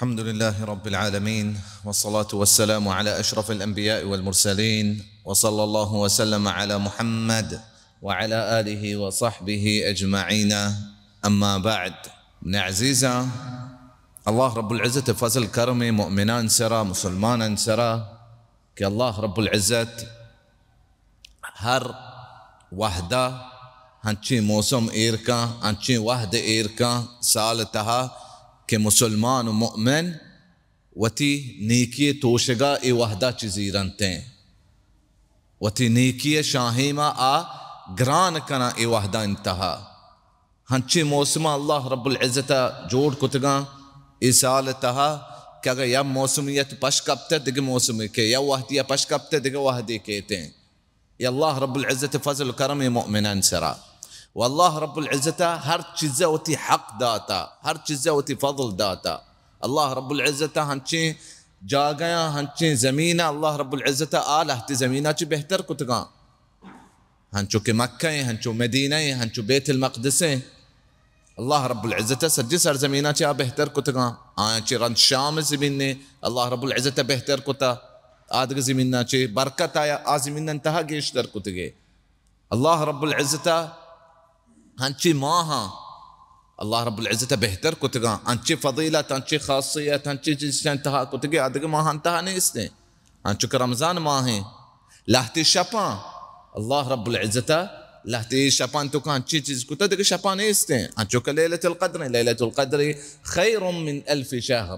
الحمد لله رب العالمين، والصلاة والسلام على أشرف الأنبياء والمرسلين، وصلى الله وسلم على محمد وعلى آله وصحبه أجمعين. أما بعد. من عزيزا، الله رب العزة فضل كرم مؤمنان سرا، مسلمان سرا، کہ اللہ رب العزت ہر وہدہ ہنچیں موسم ایر کن، ہنچیں وہد ایر کن سال تہا کہ مسلمان و مؤمن وتی نیکی توشگا اے وہدہ چہ زیرنتیں، وتی نیکی شاہیما آ گران کناں اے وہدہ انتہا۔ ہنچیں موسماں اللہ رب العزت ء جوڑ کتگاں اے سال ء تہا کہ اگاں یک موسمیت پش کپتہ دگہ موسمے کئے، یک وہدی ء پش کپتہ دگہ وہدے کیتیں۔ اے اللہ رب العزت ء فضل و کرم مؤمنان سرا۔ و اللہ رب العزت ء ہر چیز ء وتی حق داتا، ہر چیز ء وتی فضل داتا۔ اللہ رب العزت ء ہنچیں جاگہاں، ہنچیں زمین ء اللہ رب العزت ء آ لہتے زمین ء چہ بہتر کتگاں۔ ہنچو کہ مکہ ایں، ہنچو مدینہ ایں، ہنچو بیت المقدس ایں۔ اللہ رب العزت ء سجیں سرزمیناں چہ آ بہتر کتگاں۔ آیاں چہ رند شام زمین نے اللہ رب العزت ء بہتر کتا۔ آ دگہ زمیناں چہ برکت آیا آ زمیناں تہا گیشتر کتگے۔ اللہ رب العزت ء ہنچیں ماہاں اللہ رب العزت ء بہتر کتگاں۔ انچیں فضیلت، انچیں خاصیت، انچیں چیز تہا کتگے آ دگہ ماہاں تہا نیستیں۔ انچو کہ رمضان ماہیں لہتے شپاں اللہ رب العزت ء لہتے شپاں تو کہ انچیں چیز کتا دگہ شپاں نیستیں۔ انچو کہ لیلۃ القدر، لیلۃ القدر خیر من الف شہر۔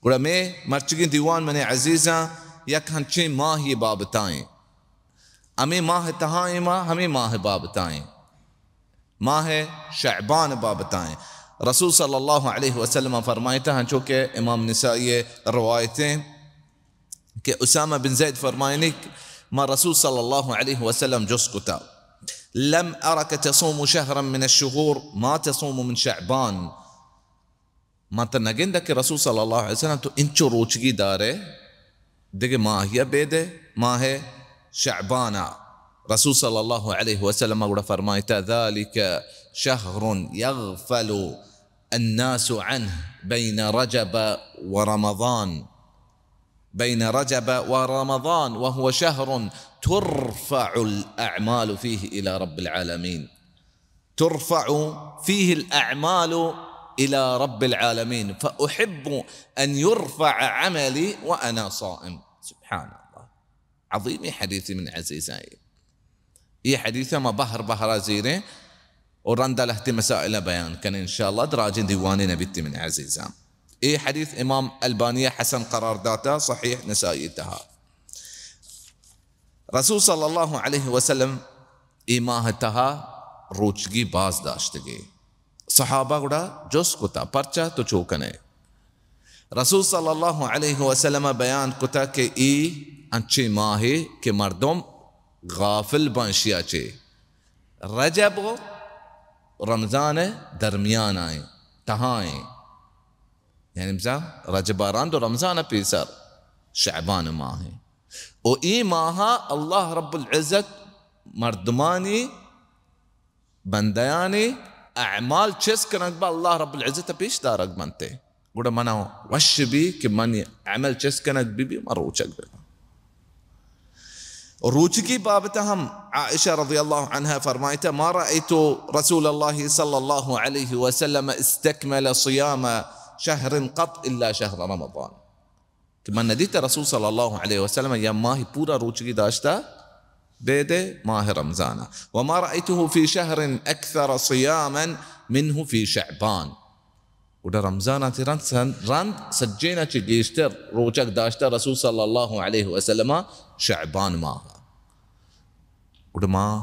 گڑا مے مرچگیں دیوان، من عزیزاں، یک ہنچیں ماہی بابتائیں۔ ہمیں ماہ تہائیں ما، ہمیں ماہ بابتائیں۔ ماہ شعبان بابتائیں۔ رسول صلی اللہ علیہ وسلم فرمائتا، ہنچو کہ امام نسائی روایتیں کہ اسامہ بن زید فرمائنی، ما رسول صلی اللہ علیہ وسلم جست کتا، لم ارک تصوم شهرا من الشهور ما تصوم من شعبان۔ ما تہ نگندہ کہ رسول صلی اللہ علیہ وسلم تو انچو روچگی دارے دگہ ماہیا بیدے ماہ شعبانا۔ رسول صلی اللہ علیہ وسلم گڑا فرمائتا، ذلك شهر يغفل الناس عنه بين رجب ورمضان، بين رجب ورمضان، وهو شهر ترفع الأعمال فيه إلى رب العالمين۔ ترفع فيه الأعمال إلى رب العالمين، فأحب أن يرفع عملي وأنا صائم۔ سبحان الله۔ عظیمیں حدیثے من عزیزاں۔ اے حدیث ما بہر بہرا زیریں و رندا لہتے مسائل بیان کنیں، انشاءاللہ دراجیں دیوانے نبیت من عزیزاں۔ اے حدیث امام البانی حسن قرار داتا صحیح نسائی تہا۔ رسول صلی اللہ علیہ وسلم اے ماہ تہا روچگی باز داشتگی۔ صحابہ گڑا جست کتا، پرچا تو چو کنے؟ رسول صلی اللہ علیہ وسلم بیان کتا کہ اے انچیں ماہے کہ مردم غافل بنشیا چے۔ رجب و رمضان درمیان آئیں، تہائیں۔ یعنی بزاں رجب ء رند و رمضان ء پیسر شعبان ماہ انت۔ و اے ماہ ء اللہ رب العزت مردمانی، بندیانی اعمال چست کنگ با اللہ رب العزت ء پیش دارگ بنت۔ گڑا منا وش بی کہ منی عمل چست کنگ بی بی، من روچگ بباں۔ روچگی بابت ہم عائشہ رضی اللہ عنہا فرمائتا، ما رأيت رسول الله صلى الله عليه وسلم استكمل صيام شهر قط إلا شهر رمضان۔ کہ من ندیتا رسول صلی اللہ علیہ وسلم یا ماہ پورا روچگی داشتا بید ماہ رمضان۔ وما رأيته في شهر أكثر صياما منه في شعبان۔ گڑا رمضان ء چہ رند سن-، رند سجین ء چہ گیشتر روچگ داشتہ رسول صلی اللہ علیہ وسلم ء شعبان ماہ ء۔ گڑا ما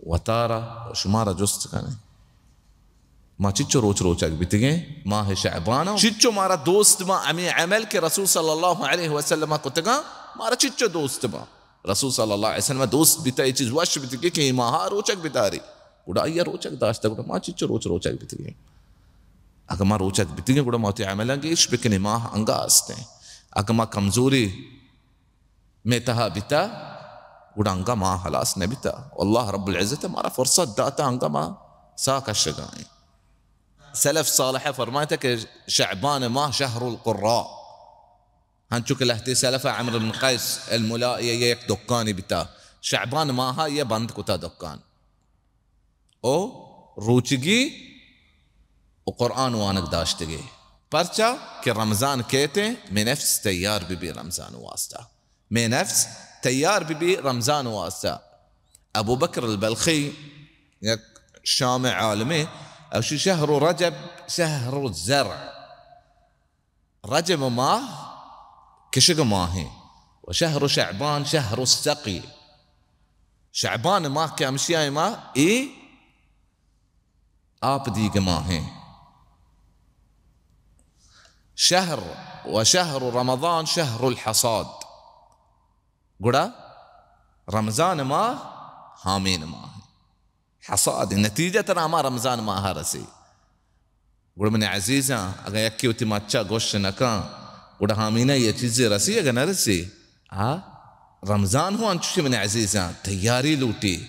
وتارا و شمارا جست کنیں، ما چچو روچ روچگ بیتگیں ماہ شعبان ء؟ چچو مارا دوست ما ہمیں عمل کہ رسول صلی اللہ علیہ وسلم ء کتگاں، مارا چچو دوست ما؟ رسول صلی اللہ علیہ وسلم دوست بیتا، اے چیز وش بیتگی کہ اے ماہا روچگ بداری۔ گڑا آئی روچگ داشتہ، گڑا ما چچو روچ روچگ بیتگیں؟ اگہ ما روچگ بیتگیں، گڑا ما وتی عملاں گیش بکنیں، ماہ انگا استیں۔ اگہ ما کمزوری مے تہا بیتا، گڑا انگا ماہ ہلاس نہ بیتا۔ اللہ رب العزت مارا فرصت داتا، انگا ما سا کشگائیں۔ سلف صالح فرمائتا کہ شعبان ماہ شہر القراء۔ ہنچو کہ لہتے سلف عمرو بن قیس الملائی یک دکانی بتا، شعبان ماہ یہ بند کتا دکان۔ او روچگی و قرآن وانگ داشتگی۔ پرچا کہ رمضان کیتیں، مئے نفس تیار ببی رمضان واسطہ۔ مئے نفس تیار ببی رمضان واسطہ۔ ابو بکر البلخی یک شام عالمے، اوشی شہر رجب شہر الزرع۔ رجب ماہ کشگ ماہیں و شہر شعبان شہر السقی۔ شعبان ماہ کہ ہمشی آئیں ماہ اے آپ دیگ ماہیں۔ شہر و شہر رمضان شہر الحصاد۔ گڑا رمضان ماہ ہامین ماہ۔ حصاد نتیجہ ترا ہما رمضان ماہ رسی۔ گڑا منی عزیزاں، اگاں یکے وتی مچا گوش نہ کن، گڑا ہامینہ یہ چیزے رسی اگاں نہ رسی؟ آ رمضان ہوں انچوشی منی عزیزاں، تیاری لوٹی۔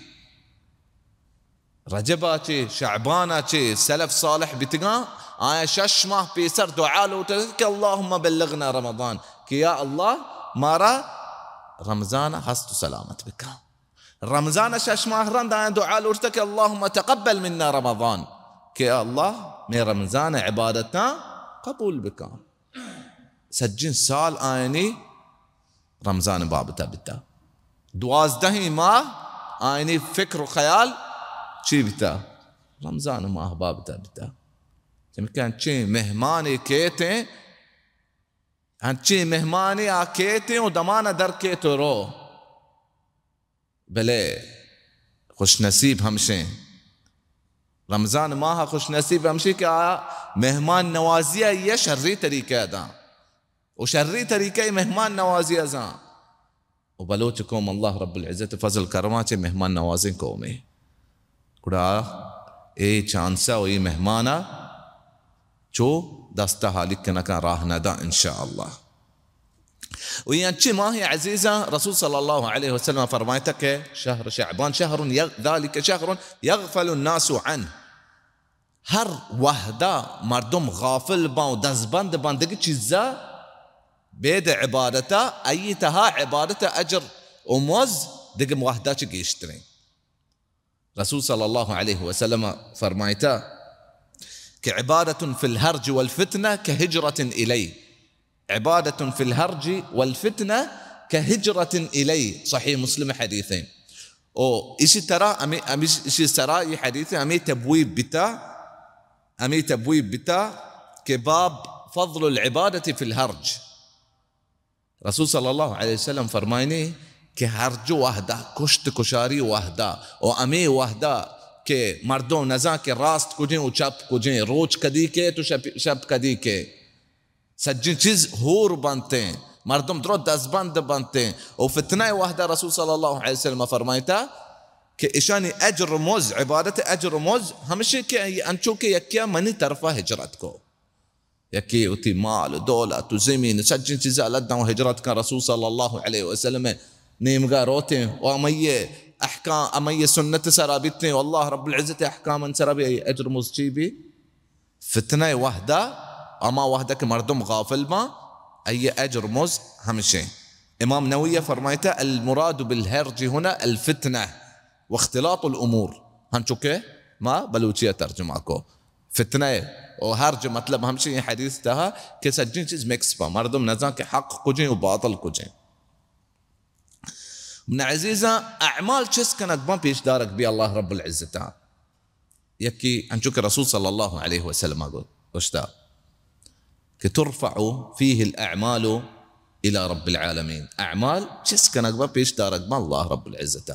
رجب ء چے، شعبان ء چے، سلف صالح بیتگاں، آیاں شش ماہ پیسر دعا لوٹتگ کہ اللہم بلغنا رمضان، کہ یا اللہ مارا رمضان ء ہست و سلامت بکن۔ رمضان ء شش ماہ رند آیاں دعا لوٹتگ کہ اللہم تقبل منا رمضان، کہ یا اللہ مئے رمضان ء عبادتاں قبول بکن۔ سجیں سال آیانی رمضان بابتا بتا۔ دوازدہیں ماہ آیانی فکر و خیال چی بتا؟ رمضان ماہ بابتا بتا۔ چمیکہ انچیں مہمانے کیتیں، انچیں مہمانے آ کیتیں و دمانا در کیت و رو۔ بلے خوش نصیب ہمشیں، رمضان ماہ خوش نصیب ہمشی کہ آ مہمان نوازی ء یہ شری طریقہ ء داں و شری طریقہ ء مہمان نوازی ء زاں۔ و بلوچ قوم اللہ رب العزت فضل کرما چہ مہمان نوازیں قومے۔ گڑا اے چانس ء و اے مہمان ء چو دست ء ہالیگ کنکاں راہ نہ داں انشاءاللہ۔ و اے انچیں ماہ عزیزاں، رسول صلی اللہ علیہ وسلم فرمائتا کہ شہر شعبان شہر یغ-، ذالک شہر یغفل الناس عنہ۔ ہر وہدا مردم غافل باں و دزبند باں دگہ چیزا بید عبادتا، ای تہا عبادت اجر و مز دگہ وہدا چہ گیشتریں۔ رسول صلی اللہ علیہ وسلم فرمائتا کہ عبادة في الهرج والفتنة كهجرة إلي، عبادة في الهرج والفتنة كهجرة إلي، صحیح مسلم حدیث ہیں۔ او اسی طرح ہمیں، ہمیں، اسی طرح یہ حدیث ہمیں تبویب بتا، ہمیں تبویب بتا کہ باب فضل العبادة في الهرج۔ رسول صلی اللہ علیہ وسلم فرمائنے کہ ہرج وہدا، کشت کشاری وہدا، و ہمے وہدا کہ مردم نزان کہ راست کجیں و چپ کجیں، روچ کدی کے تو شپ، شپ کدی کے، سجیں چیز ہور بنتیں، مردم درو دزبند بنتیں، و فتنہ وہدا رسول صلی اللہ علیہ وسلم فرمائتا کہ اشانی اجر و مز، عبادت اجر و مز ہمشی کہ انچو کہ یکیا منی طرفا ہجرت کو۔ یکے وتی مال و دولت و زمین و سجیں چیزا لداں و ہجرت کن رسول صلی اللہ علیہ وسلم نیمگا روتیں و ہمئی احکام، ہمئی سنت سرا بیتیں و اللہ رب العزت احکام سرا بی، اجر مز چی بی؟ فتنہ وہدا، ہما وہدا کہ مردم غافل باں، ای اجر مز ہمشیں۔ امام نووی فرمائتا، المراد بالهرج هنا الفتنة واختلاط الأمور، ہنچو کہ ما بلوچی ء ترجمہ کو، فتنہ و ہرج مطلب ہمشی ایں حدیث تہا کہ سجیں چیز مکس با، مردم نزان کہ حق کجیں و باطل کجیں۔ من عزیزاں، اعمال چست کنگ باں پیش دارگ بی اللہ رب العزت ء۔ یکی انچو کہ رسول صلی اللہ علیہ وسلم ء گو-، گوشتا کہ ترفع فيه الأعمال إلى رب العالمين، اعمال چست کنگ با، پیش دارگ با اللہ رب العزت ء۔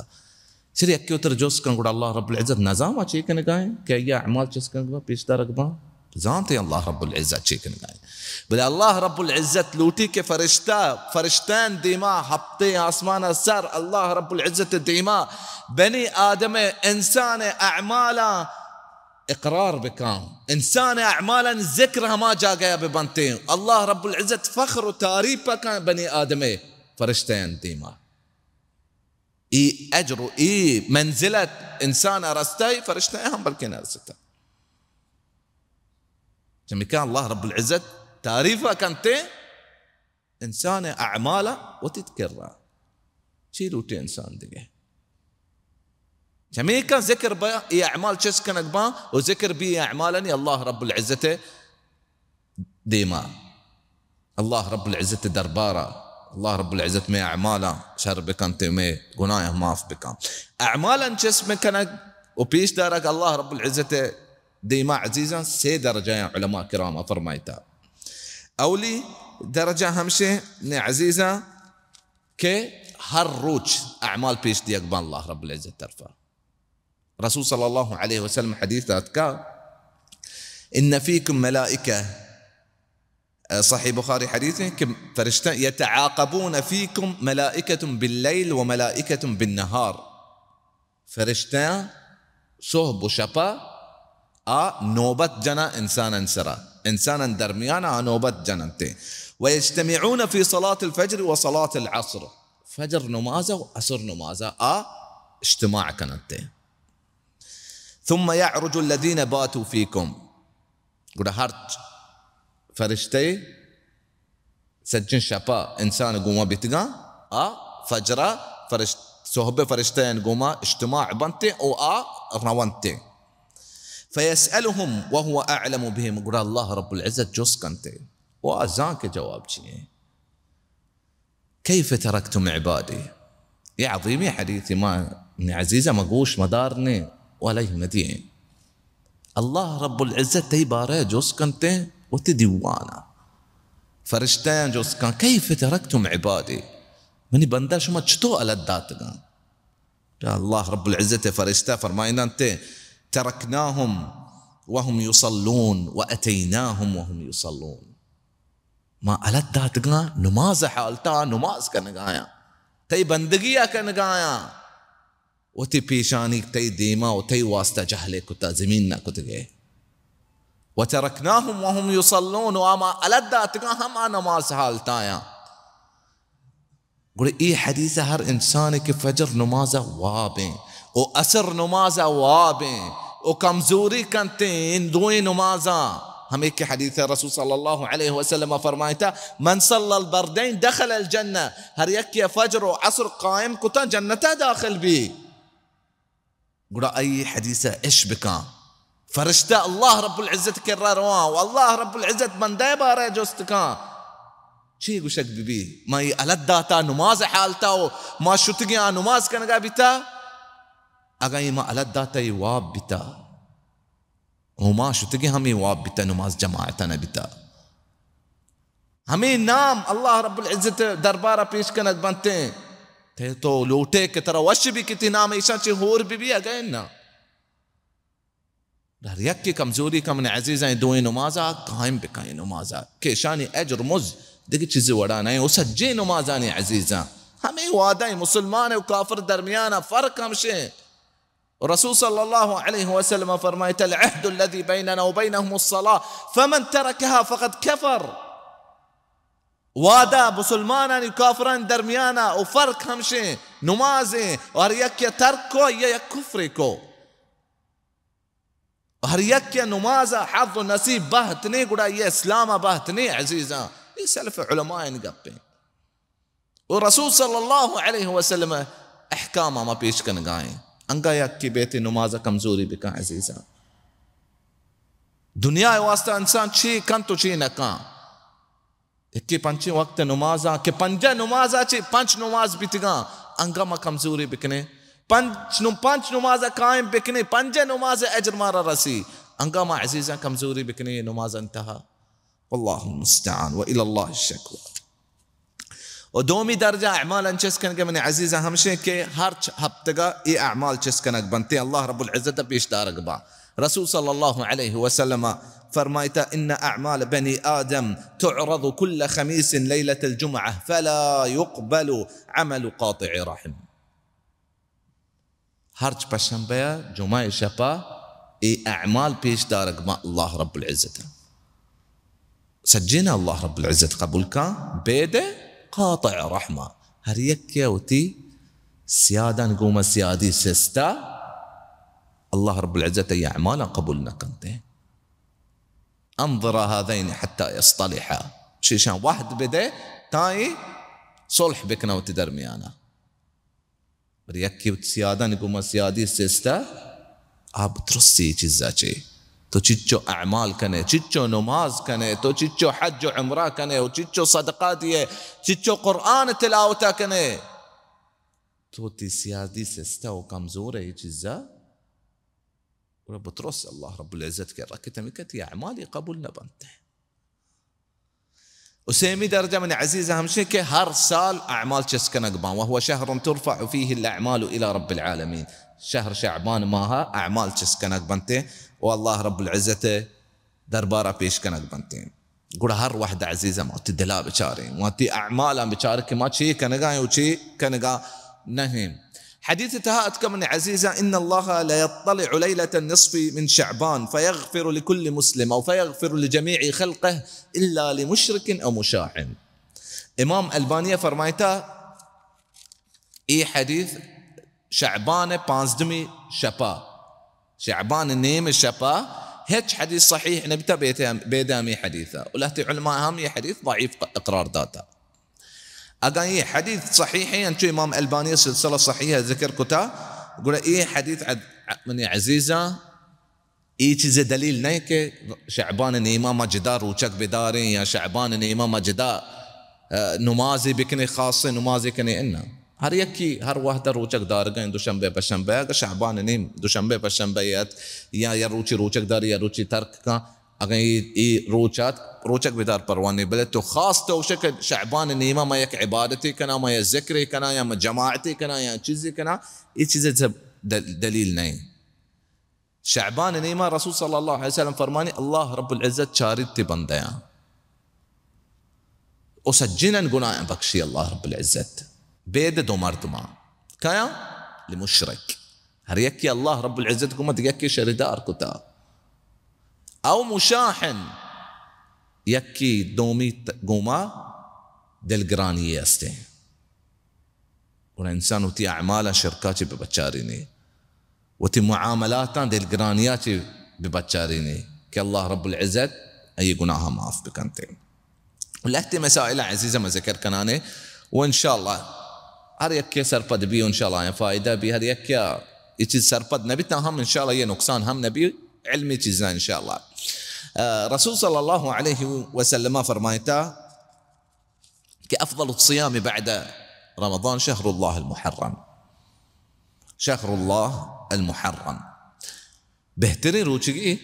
سر یکی وتر جست کن، گڑا اللہ رب العزت نزان ما چی کنگا ایں کہ آئی اعمال چست کنگ با، پیش دارگ با؟ زانتے اللہ رب العزت چی کنگا ایں۔ بلے اللہ رب العزت لوٹی کہ فرشتہ، فرشتین دیما، ہپتے آسمان سر اللہ رب العزت دیما بنی آدم انسان اعمالاں اقرار بکاں، انسان اعمالاں ذکر ہما جاگہ ببنتیں۔ اللہ رب العزت فخر و تعریف کاں بنی آدم فرشتیان دیما۔ ای اجر و ای منزلت انسان رستہ، ای فرشتہ ہم بلکہ نرستہ۔ چمیکا اللہ رب العزت تعریف کنتے انسان اعمال وتی کرا۔ چی لوٹے انسان دگہ؟ چمیکا ذکر با، اے اعمال چست کنگ با و ذکر بی اے اعمالانی اللہ رب العزت دیما، اللہ رب العزت دربارا، اللہ رب العزت میں اعمالا شر بکنتے، میں گناہ معاف بکن۔ اعمالا چست کنگ و پیش دارگ اللہ رب العزت دیما عزیزاں سے درجہ ہیں، علماء کرام فرمائیتا۔ اولی درجہ ہمشے نے عزیزاں کہ ہر روچ اعمال پیش دیگ بان اللہ رب العزت طرفا۔ رسول صلی اللہ علیہ وسلم حدیث دات کا، ان فیکم ملائکہ، صحیح بخاری حدیث ہے کہ فرشتہ، یتعاقبون فیکم ملائکۃ باللیل و ملائکۃ بالنہار، فرشتیاں صحب و شپا آ نوبت جناں انساناں سرا، انساناں درمیان آ نوبت جننتے۔ و یجتمعون فی صلاۃ الفجر و صلاۃ العصر، فجر نماز و عصر نماز آ اجتماع کننتے۔ ثم یعرج الذین باتوا فیکم، گڑا ہرچ فرشتے سجیں شپا انسان گوما بیتگاں، آ فجرا فرشت-، صحب فرشتیان گوما اجتماع بنتے او آ رونتے۔ فیسألهم وهو اعلم بهم، گڑا اللہ رب العزت جست کنتے و آ زان کہ جواب چی ہیں۔ کیف ترکتم عبادی؟ یہ عظیمی حدیث ما عزیزہ ما گوش مدار نے و علیہ مدی ہیں۔ اللہ رب العزت تئی بارہ جست کنتے وتی دیوانا۔ فرشتیاں جست کن، کیف ترکتم عبادی؟ منی بندہ شما چطو علت داتگاں؟ یا اللہ رب العزت فرشتہ فرمائننتے، ترکناهم وهم یصلون و اتیناهم وهم یصلون۔ ما علت داتگاں نماز حالتا، نماز کنگایاں، تئی بندگی کنگایاں۔ وتی پیشانی تئی دیما و تئی واسطہ جہلے کتا، زمین نہ کتگے۔ وترکناهم وهم یصلون، و آ ما علت داتگاں ہم آ نماز حالتایاں۔ گڑا اے حدیث ہر انسان کہ فجر نماز وابیں و عصر نماز وابیں و کمزوری کنتے ان دوئیں نمازاں، ہمیں کہ حدیث رسول صلی اللہ علیہ وسلم فرمائتا، من صلی البردین دخل الجنہ، ہر یکے فجر و عصر قائم کتا جنتا داخل بی۔ گڑا ای حدیث اش بکاں، فرشتہ اللہ رب العزت کرا رواں و اللہ رب العزت بندہ بارہ جست کاں، چی گوشگ بی بی؟ ما ای علت داتا نماز حالتا و ما شتگیں آ نماز کنگا بیتا؟ اگاں ای ما علت داتا ای واب بیتا، و ما شتگیں ہمیں واب بیتا، نماز جماعتا نہ بیتا۔ ہمیں نام اللہ رب العزت دربارہ پیش کنگ بنتیں۔ تے تو لوٹے کہ ترا وش بی کہ تی نام ایشاں چہ ہور بی بی اگہ نا۔ ہر یک کی کمزوری کم نے عزیزاں دوئیں نمازا قائم بکائیں نمازا کہ ایشانی اجر مز دگہ چیزی وڑا نہ، او سجیں نمازانی عزیزاں۔ ہمیں وعدہ مسلمان و کافر درمیان فرق ہمشیں۔ رسول صلی اللہ علیہ وسلم فرمائیت، العهد الذي بيننا وبينهم الصلاة فمن تركها فقد كفر۔ وعدہ مسلمانانی کافرانی درمیانا و فرق ہمشیں نمازیں، و ہر یک یا ترک کو یا یک کفرے کو۔ و ہر یک یا نماز حظ و نصیب بہت نے، گڑا یہ اسلام بہت نے عزیزاں۔ یہ سلف علماء ان گپیں۔ و رسول صلی اللہ علیہ وسلم احکام ما پیش کنگائیں۔ انگا یکی بیت نماز کمزوری بکن عزیزاں۔ دنیا واسطہ انسان چی کن تو چی نہ کن۔ یکی پنچیں وقت نمازاں کہ پنجہ نمازا چی پنچ نماز بیتگاں، انگا ما کمزوری بکنے۔ پنچ نم-، پنچ نماز قائم بکنے، پنجہ نماز اجر مارا رسی، انگا ما عزیزاں کمزوری بکنے یہ نماز انتہا۔ واللہ المستعان و الی اللہ الشکوی۔ و دومی درجہ اعمال انچس کنگے منی عزیزاں ہمشیں کہ ہرچ ہفتگا اے اعمال چس کنگ بنتے، اللہ رب العزت پیش دارگ با۔ رسول صلی اللہ علیہ وسلم فرمائتا، ان اعمال بنی آدم تعرض كل خميس ليلة الجمعة فلا يقبل عمل قاطع رحم۔ ہرچ پشنبہ ء جمعہ ء شپ ء اے اعمال پیش دارگ ما اللہ رب العزت ء۔ سجین ء اللہ رب العزت قبول کن، بید قاطع رحمہ، ہر یکے ء وتی سیادان گوما سیادی سستا، اللہ رب العزت ء اے اعمالاں قبول نہ کنتے۔ انظرا هذین حتی یصطلحا، شیشان وہد بدے تاں اے صلح بکناں وتی درمیانا۔ بلے یکے وتی سیادانی گوما سیادی سستا، آ بترسی اے چیزا چے۔ تو چچو اعمال کنے، چچو نماز کنے، تو چچو حج و عمرہ کنے و چچو صدقہ دیے، چچو قرآن تلاوتا کنے، تو وتی سیادی سستا و کمزور اے چیزا۔ گڑا بترس اللہ رب العزت کرا کہ تمے کہ تئی اعمال قبول نہ بنت۔ و سیمی درجہ من عزیز ہمشی کہ ہر سال اعمال چست کنگ باں، وهو شهر ترفع فيه الاعمال الى رب العالمین۔ شہر شعبان ماہ اعمال چست کنگ بنتے و اللہ رب العزت دربارا پیش کنگ بنتے۔ گڑا ہر وہد عزیزاں ما وتی دلا بچاریں، وتی اعمالاں بچار کہ ما چے کنگا ایں و چے کنگا نہ ایں۔ حدیث تہا اتکا من عزیزاں، ان اللہ لیطلع لیلة النصف من شعبان فیغفر لکل مسلم او فیغفر لجمیع خلقه الا لمشرک او مشاحن۔ امام البانی فرمائتا، اے حدیث شعبان پانزدمی شپا، شعبان نیم شپا ہچ حدیث صحیح نبیتا بیدے ہم-، بیدے ہمیں حدیثا۔ و لہتے علماء ہم یہ حدیث ضعیف ق-، اقرار داتا۔ اگاں یہ حدیث صحیح ایں، انچو امام البانی سلسلہ صحیحہ ذکر کتا، گڑا یہ حدیث عد-، من عزیزاں، اے چیزے دلیل نہ کہ شعبان نیما ما جدا روچگ بداریں یا شعبان نیما ما جدا، آ، نمازے بکنیں، خاصیں نمازے کنیں، اناں۔ ہر یکی ہر وہد روچگ دارگا ایں، دوشنبے پشنبے، اگر شعبان نیم دوشنبے پشنبے ات یا، یا روچی روچگ داری یا روچی ترک کن، اگر اے، اے روچ ات، روچگ بدار پرواہ نیں، بلے تو خاص تو گوشے کہ شعبان نیما ما یک عبادتے کناں، ما یک ذکرے کناں یا ما جماعتے کناں یا چیزے کناں، اے چیزے دل-، دلیل نہ۔ شعبان نیما رسول صلی اللہ علیہ وسلم فرمانی، اللہ رب العزت چاریت تی بندیاں و سجینن گناہاں بخشی اللہ رب العزت، بید دو مردماں۔ کیاں؟ لمشرک۔ ہر یکی اللہ رب العزت گوما دگہ یکی شریدار کتا۔ او مشاحن، یکی دومی ت-، گوما دلگرانی استیں۔ گڑا انسان وتی اعمالاں شرکا چہ بہ بچارینی، وتی معاملاتاں دلگرانیا چہ بہ بچارینی کہ اللہ رب العزت اے گناہ معاف بکنتے۔ لہتے مسائل عزیز ما ذکر کنانے و انشاءاللہ ہر یکے سرپد بی و انشاءاللہ آیاں فائدہ بی، ہر یکے اے چیز سرپد نبی تا ہم انشاءاللہ یہ نقصان ہم نبی، علمی چیزاں انشاءاللہ۔ آ، رسول صلی اللہ علیہ وسلم فرمائتا، کہ افضل الصیام بعد رمضان شهر الله المحرم۔ شهر الله المحرم۔ بہترین روچگی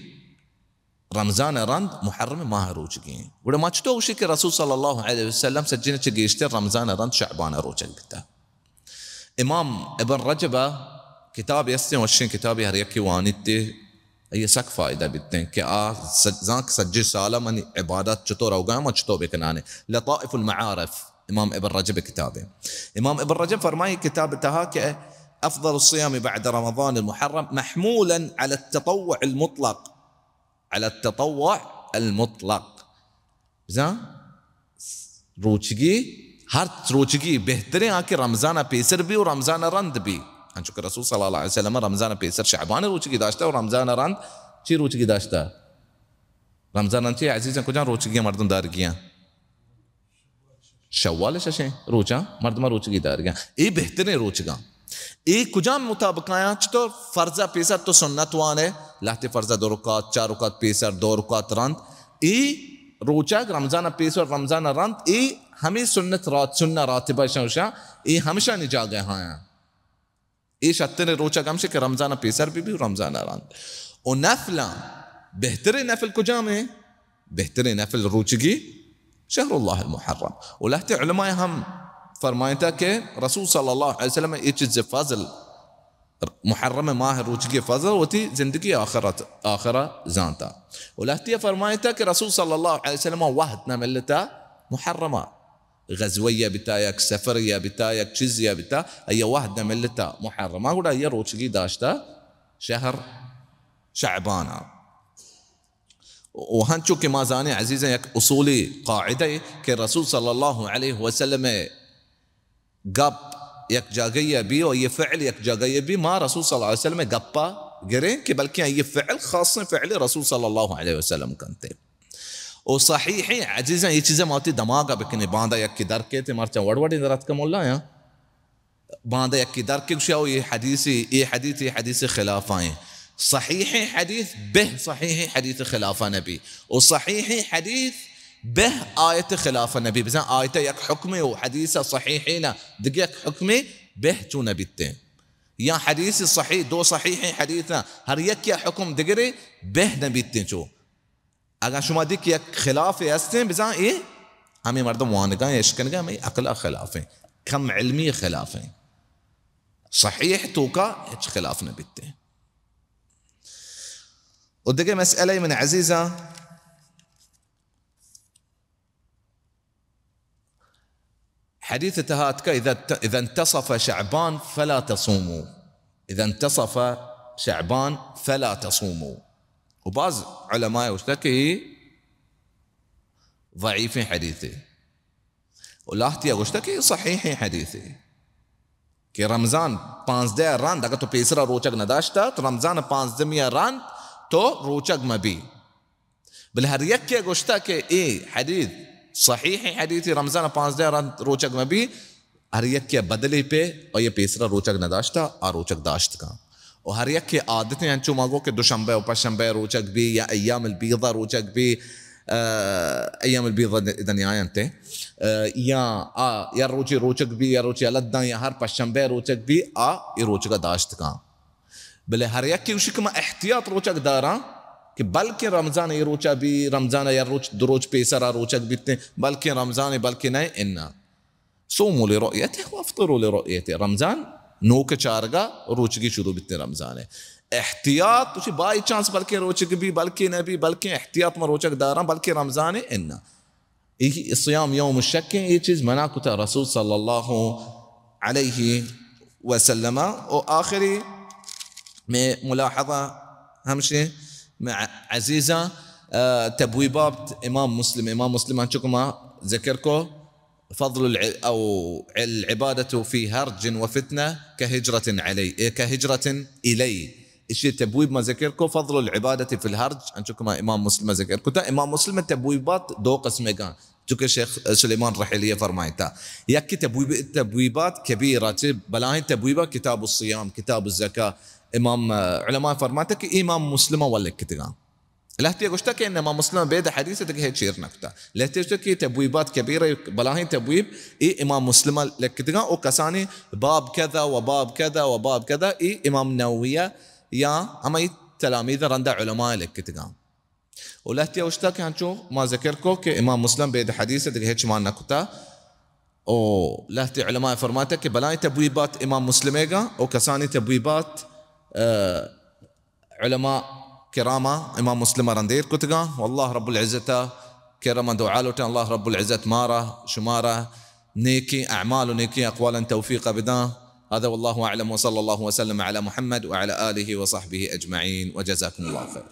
رمضان رند محرم ماہ روچگی ایں۔ گڑا ما چطور گوشی کہ رسول صلی اللہ علیہ وسلم سجین چہ گیشتر رمضان رند شعبان روچگ بیتا۔ امام ابن رجب ء کتابے استیں، وشیں کتابے، ہر یکے وانیت تے آئی سک فائدہ بیتیں کہ آ س-، زانک سجے سال ء منی عبادت چطور اوگا، من چطور بکنانے۔ لطائف المعارف، امام ابن رجب کتابے۔ امام ابن رجب فرمائی کتاب تہا کہ افضل الصيام بعد رمضان المحرم محمولا على التطوع المطلق، على التطوع المطلق۔ بزاں روچگی، ہر روچگی بہتریں آ کہ رمضان ء پیسر بی و رمضان ء رند بی۔ انچو کہ رسول صلی اللہ علیہ وسلم رمضان ء پیسر شعبان ء روچگی داشتہ و رمضان ء رند چی روچگی داشتہ؟ رمضان ء رند چی عزیزاں کجام روچگی مردم دارگی ہیں؟ شوال ششیں روچاں مردماں روچگی دارگاں۔ اے بہتریں روچگاں۔ اے کجام مطابق آیاں؟ چطور فرض ء پیسر تو سنت وانے، لہتے فرض ء دو رکعت، چار رکعت پیسر، دو رکعت رند۔ اے روچگ رمضان ء پیسر، رمضان ء رند، اے ہمیں سنت رات، سنہ راتبہ شاں شاں، اے ہمشانی جاگہ آیاں۔ اے شتریں روچگ ہمشے کہ رمضان ء پیسر بی بی و رمضان ء رند۔ و نفلاں بہتریں نفل کجام ایں؟ بہتریں نفل روچگی شہر اللہ المحرم۔ و لہتے علماء ہم فرمائتا کہ رسول صلی اللہ علیہ وسلم اے چیز فضل، محرم ماہ روچگی فضل وتی زندگی آخرت، آخرہ زانتا۔ و لہتے فرمائتا کہ رسول صلی اللہ علیہ وسلم وہد نہ ملتا محرمہ۔ غزوہ یا بتا، یک سفر یا بتا، یک چیز یا بتا، آئی وہد نہ ملتا محرمہ، گڑا آئی روچگی داشتا شہر شعبانا۔ و ہنچو کہ ما زانیں عزیزاں، یک اصولی قاعدہ اے کہ رسول صلی اللہ علیہ وسلم گپ یک جاگہی بی و یہ فعل یک جاگہی بی، ما رسول صلی اللہ علیہ وسلم گپا گریں کہ بلکہ یہ فعل خاصیں فعل رسول صلی اللہ علیہ وسلم کنتے۔ او صحیحیں، عزیزاں، اے چیزاں ما وتی دماغ ءَ بکنیں۔ باندا یکے در کیت، مرچاں وڑ وڑیں در اتکہ ملایاں۔ باندا یکے در کیت گوشی، او اے حدیث، اے حدیث، اے حدیث خلاف ءَ ایں۔ صحیحیں حدیث بہ صحیحیں حدیث خلاف ءَ نبی۔ او صحیحیں حدیث بہ آیت خلاف ءَ نبی۔ بزاں آیت یک حکمے او حدیث صحیحیں دگہ یک حکمے بہ چو نبیتیں۔ یا حدیث صحیح، دو صحیحیں حدیث، ہر یکے حکم دگرے بہ نبیتیں چو۔ اگاں شما دی کہ یک خلافے ہستیں، بزاں اے ہمے مردم وانگا ایں، اشکنگا، ہمے عقل ءِ خلاف ایں، کم علمی خلاف ایں۔ صحیح توکا ہچ خلاف نہ بیتیں۔ و دگہ مسئلہ من عزیزاں، حدیث تہا اتکا، اذا، اذا انتصف شعبان فلا تصوموا، اذا انتصف شعبان فلا تصوموا۔ و بعض علماء گوشتا کہ اے ضعیفیں حدیثے۔ و لہتیا گوشتا کہ اے صحیحیں حدیثے کہ رمضان پانزدہ رند، اگر تو پیسرا روچگ نداشتا، تو رمضان پانزدہمی رند تو روچگ مبی۔ بلے ہر یکے گوشتا کہ اے حدیث صحیحیں حدیثے، رمضان پانزدہ رند روچگ مبی، ہر یکے بدلے پہ آئی پیسرا روچگ نداشتا، آ روچگ داشت کن۔ و ہر یکے عادتیں، انچو ما گو کہ دوشنبہ و پشنبہ روچگ بی یا ایام البیض روچگ بی، آ، ایام البیض دنیا انت، آ، یا آ یا روچے روچگ بی یا روچے الداں یا ہر پشنبہ روچگ بی، آ اے روچگا داشت کن۔ بلے ہر یکے گوشی کہ من احتیاط روچگ داراں کہ بلکیں رمضان اے روچا بی، رمضان ءَ یک روچ، دو روچ پیسرا روچگ بیتیں، بلکیں رمضان، بلکیں نہ، انا۔ صوموا لرؤيته وافطروا لرؤيته۔ رمضان نوک چارگا روچگی شروع بیتیں رمضان ءِ۔ احتیاط، تو چی بائی چانس بلکیں روچگ بی، بلکیں نہ بی، بلکیں احتیاط من روچگ داراں، بلکیں رمضان ءَ انا۔ اے صیام یوم الشک ایں، اے چیز منع کتا رسول صلی اللہ علیہ وسلم۔ و آخری میں ملاحظہ ہمشیں، میں عزیزاں، آ، تبویبات امام مسلم، امام مسلم انچو کہ ما ذکر کو، فضل الع-، او العبادة في هرج وفتنة كهجرة علي، إيه، كهجرة إلي۔ اشی تبویب ما ذکر کو، فضل العبادة في الهرج، انچو کہ ما امام مسلم ذکر کتا۔ امام مسلم تبویبات دو قسم گا، چونکہ شیخ سلیمان رحیلی فرمائتا۔ یکی تبویب، تبویبات کبیرہ، چہ بلاہیں تبویبا، کتاب الصیام، کتاب الزکاة۔ امام، آ، علماء فرماتا کہ امام مسلم و لکھتگاں۔ لہتے گوشتا کہ انما مسلم بید حدیث دگہ ہچ چیر نکتا۔ لہتے گوشتا کہ تبویبات کبیرہ، بلاہیں تبویب، اے امام مسلم لکھتگاں، او کسانی باب کذا و باب کذا و باب کذا، اے امام نووی یا ہمائی تلامیذ رندا علماء لکھتگاں۔ و لہتے گوشتا کہ ہنچو ما ذکر کو کہ امام مسلم بید حدیث دگہ ہچ مان نکتا۔ او لہتے علماء فرماتا کہ بلاہیں تبویبات امام مسلم گا، او کسانی تبویبات، آ، علماء کراما امام مسلم ءَ رند ایر کتگاں۔ واللہ رب العزت ءَ کرم ءَ دعا لوٹیں، اللہ رب العزت مارا شمارا نیکیں اعمال و نیکیں اقوالانی توفیق بداں۔ هذا والله أعلم وصلى الله وسلم على محمد وعلى آله وصحبه أجمعين وجزاكم الله خيرا۔